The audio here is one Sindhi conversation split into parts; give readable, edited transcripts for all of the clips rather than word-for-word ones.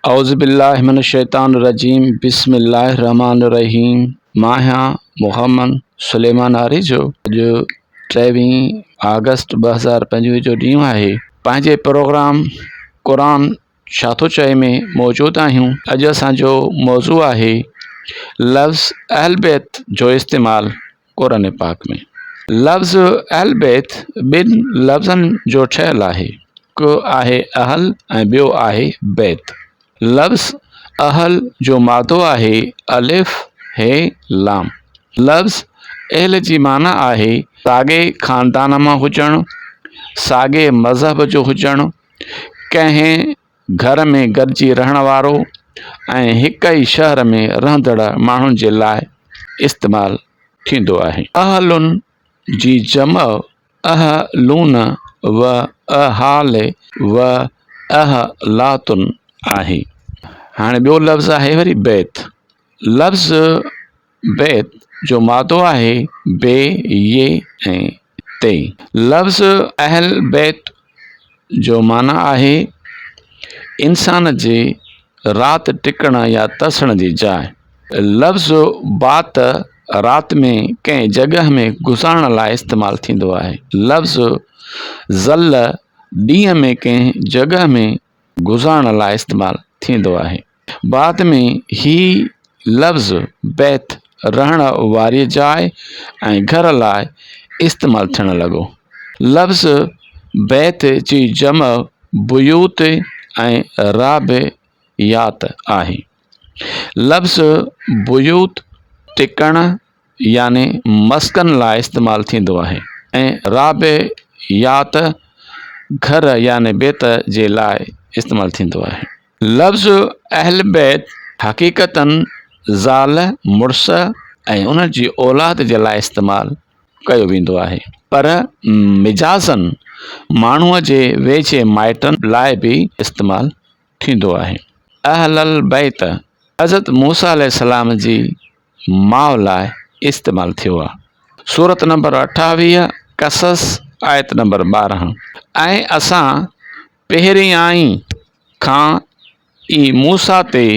اعوذ بالله من الشيطان الرجيم بسم الله الرحمن الرحيم مان آهيان محمد سليمان آريجو اڄ ٽيويهين آگسٽ 2025 جو ڏينهن آهي پنهنجي پروگرام قرآن ڇا ٿو چئي ۾ موجود آهيون اڄ اسان جو موضوع آهي لفظ اهل بيت جو استعمال قرآن پاڪ ۾ لفظ اهل بيت ٻن لفظن جو ٺهيل آهي هڪ آهي اهل ۽ ٻيو آهي بيت. لفظ اهل جو مادو آهي الف، هي، لام. لفظ اهل جي معنيٰ آهي ساڳئي خاندان مان هجڻ، ساڳئي مذهب جو هجڻ، ڪنهن گهر ۾ گڏجي رهڻ وارو ۽ هڪ ئي شهر ۾ رهندڙ ماڻهن جي لاء استعمال ٿيندو آهي. اهلن جي جمع اهلون و اهال و اهلات آهي. هاڻي ٻيو لفظ آهي وري بيت. لفظ بيت جو مادو آهي بي، ي ۽ تي. لفظ اهل بيت جو معنيٰ آهي انسان جي رات ٽڪڻ يا ترسڻ جي جاء. لفظ بات رات ۾ ڪنهن جڳهه ۾ گذارڻ لاء استعمال ٿيندو آهي. لفظ ظل ڏينهن ۾ ڪنهن جڳهه ۾ گذارڻ لاء استعمال ٿيندو آهي. بعد ۾ هي لفظ بيت رهڻ واري جاء ۽ گهر لاء استعمال ٿيڻ لڳو. لفظ بيت جي جمع بيوت ۽ رابعيات آهي. لفظ بيوت ٽڪڻ يعني مسڪن لاء استعمال ٿيندو آهي ۽ رابعيات گهر يعني بيت جي لاء استعمال ٿيندو آهي. لفظ اهل بيت حقيقتاً زال، مڙس ۽ انهن جي اولاد جي لاء استعمال ڪيو ويندو آهي، پر مجازاً ماڻهوء جي ويجهي مائٽن لاء به استعمال ٿيندو آهي. اهل البيت حضرت موسيٰ عليه السلام جي ماء لاء استعمال ٿيو آهي. سورت نمبر 28، قصص، آيت نمبر 12. ۽ اسان پهريائين کان ئي موسيٰ تي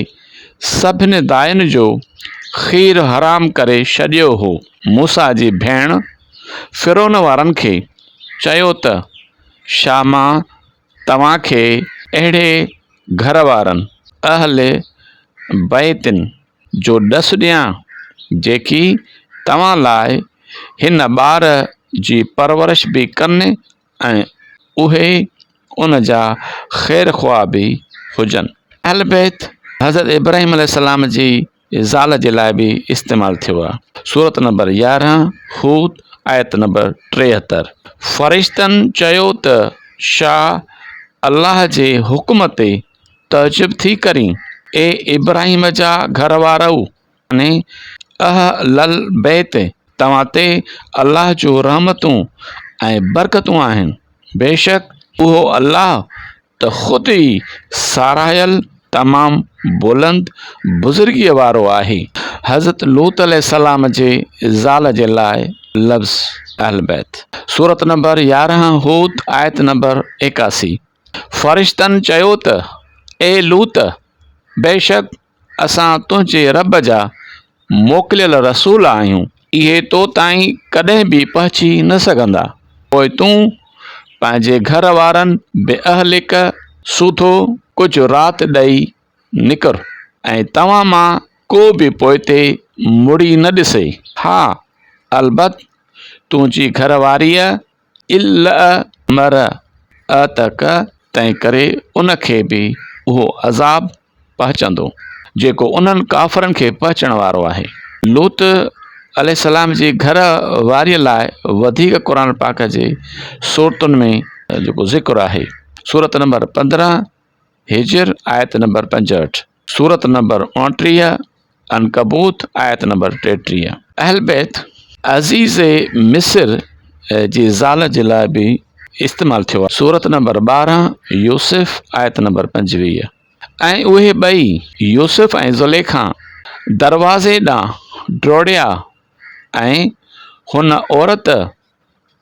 سڀني داين جو کير حرام ڪري ڇڏيو هو. موسيٰ جي ڀيڻ فرعون وارن کي چيو ته ڇا مان توهان کي اهڙي گهر وارن، اهل بيتن، جو ڏس ڏيان، جيڪي توهان لاء هن ٻار جي پرورش به ڪن ۽ اهي ان جا خير خواهه به هجن. اهل بيت حضرت ابراهيم عليه السلام جي زال جي لاء به استعمال ٿيو آهي. سورت نمبر 11 هود آيت نمبر 73. فرشتن چيو ته ڇا الله جي حڪم تي تعجب ٿي ڪرين؟ اي ابراهيم جا گهر وارؤ! يعني اهل البيت توهان تي الله جون رحمتون ۽ برڪتون آهن، بيشڪ اهو الله ته خود ئي ساراهيل تمام بلند بزرگيء وارو آهي. حضرت لوط عليه السلام جي زال جي لاء لفظ اهل بيت. سورت نمبر 11 هود آيت نمبر 81. فرشتن چيو ته اي لوط! بيشڪ اسان تنهنجي رب جا موڪليل رسول آهيون، اهي تو تائين ڪڏهن به پهچي نه سگهندا، پوء تون پنهنجي گهر وارن باهلڪ سوڌو ڪجهه رات ڏئي نڪر ۽ توهان مان ڪو به پوئتي مڙي نه ڏسي، ها البت تنهنجي گهر واريء الا امرأتک تنهنڪري ان کي به اهو عذاب پهچندو جيڪو انهن ڪافرن کي پهچڻ وارو آهي. لوط عليه السلام جي گهر واريء لاء وڌيڪ قرآن پاڪ جي سورتن ۾ جيڪو ذڪر آهي. سورت نمبر 15 حجر آيت نمبر 65، سورت نمبر 29 عنڪبوت آيت نمبر 33. اهل بيت عزيز مصر جي زال جي لاء به استعمال ٿيو آهي. سورت نمبر 12 يوسف آيت نمبر 25. ۽ اهي ٻئي، يوسف ۽ زليخا، دروازي ڏانهن ڊوڙيا ۽ هن عورت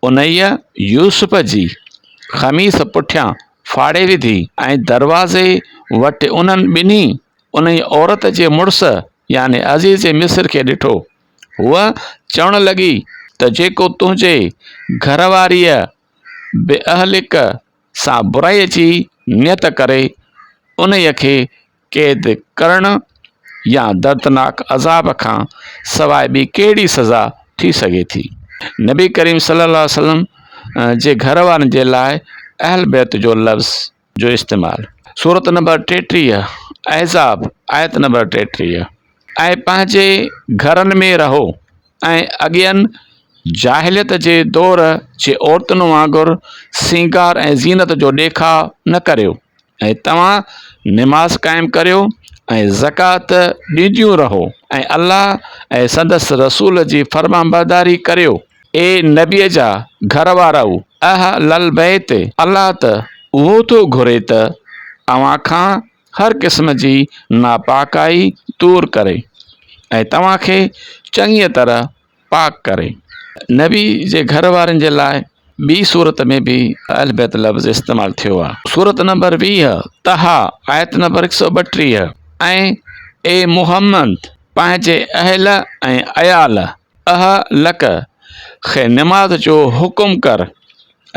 انهيء يوسف جي قميص پٺيان ڦاڙي وڌي ۽ دروازي وٽ انهن ٻنهي انهيء عورت جي مڙس يعني عزيز مصر کي ڏٺو. هوء چوڻ لڳي ته جيڪو تنهنجي گهر واريء باهلڪ سان برائيء جي نيت ڪري، انهيء کي قيد ڪرڻ يا دردناڪ عذاب کان سواء ٻي ڪهڙي سزا ٿي سگهي ٿي؟ نبي ڪريم صلي الله عليه وسلم جي گهر وارن جي لاء اهل بيت جو لفظ جو استعمال. سورت نمبر 33، احزاب، آيت نمبر 33، ۽ پنهنجي گهرن ۾ رهو ۽ اڳين جاهليت جي دور جي عورتن وانگر سينگار ۽ زينت جو ڏيکاء نه ڪريو ۽ توهان نماز قائم ڪريو ۽ زڪوات ڏينديون رهو ۽ الله ۽ سندس رسول جي فرمانبرداري ڪريو. اي نبيء جا گهر وارؤ! اهل البيت، الله ته اهو ٿو گهري ته اوهان کان هر قسم جي ناپاڪائي دور ڪري ۽ توهان کي چڱيء طرح پاڪ ڪري. نبي جي گهر وارن جي لاء ٻي سورت ۾ به اهل بيت لفظ استعمال ٿيو آهي. سورت نمبر 20، طه، آيت نمبر 132، ۽ اي محمد! پنهنجي اهل ۽ عيال، اهلڪ، کي نماز جو حڪم ڪر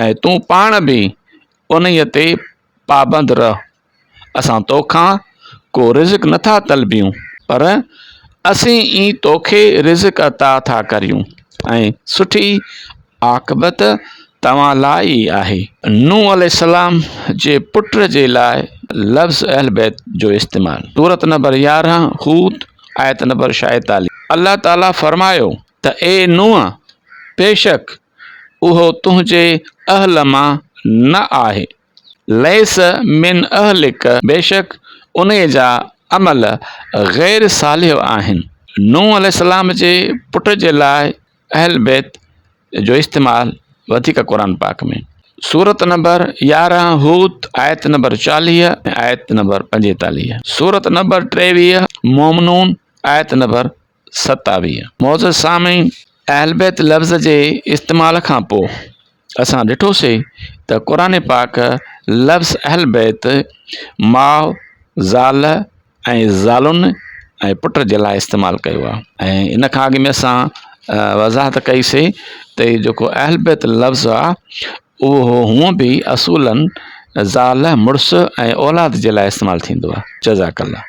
۽ تون پاڻ به انهيء تي پابند رهه. اسان توکان ڪو رزق نٿا طلبيون پر اسين ئي توکي رزق عطا ٿا ڪريون ۽ سٺي عاقبت توهان لاء ئي آهي. نوح عليه السلام جي پٽ جي لاء لفظ اهل بيت جو استعمال. سورت نمبر 11 هود آيت نمبر 46. الله تعالي فرمايو ته اي نوح! بيشڪ اهو تنهنجي اهل مان نه آهي. ليس من اهلڪ بيشڪ انهيء جا عمل غير صالح آهن. نوح عليه السلام جي پٽ جي لاء اهل بيت جو استعمال وڌيڪ قرآن پاڪ ۾. سورت نمبر 11 هود آيت نمبر 40 ۽ آيت نمبر 45. سورت نمبر 23 مومنون آيت نمبر 27. معزز سامعين! اهل بيت لفظ جي استعمال کان پوء اسان ڏٺوسي ته قرآن پاڪ لفظ اهل بيت ماء، زال ۽ زالن ۽ پٽ جي لاء استعمال ڪيو آهي ۽ ان کان اڳ ۾ اسان وضاحت ڪئي سي ته هي جيڪو اهل بيت لفظ آهي اهو هونء به اصولاً زال، مڙس ۽ اولاد جي لاء استعمال ٿيندو آهي. جزاڪ الله.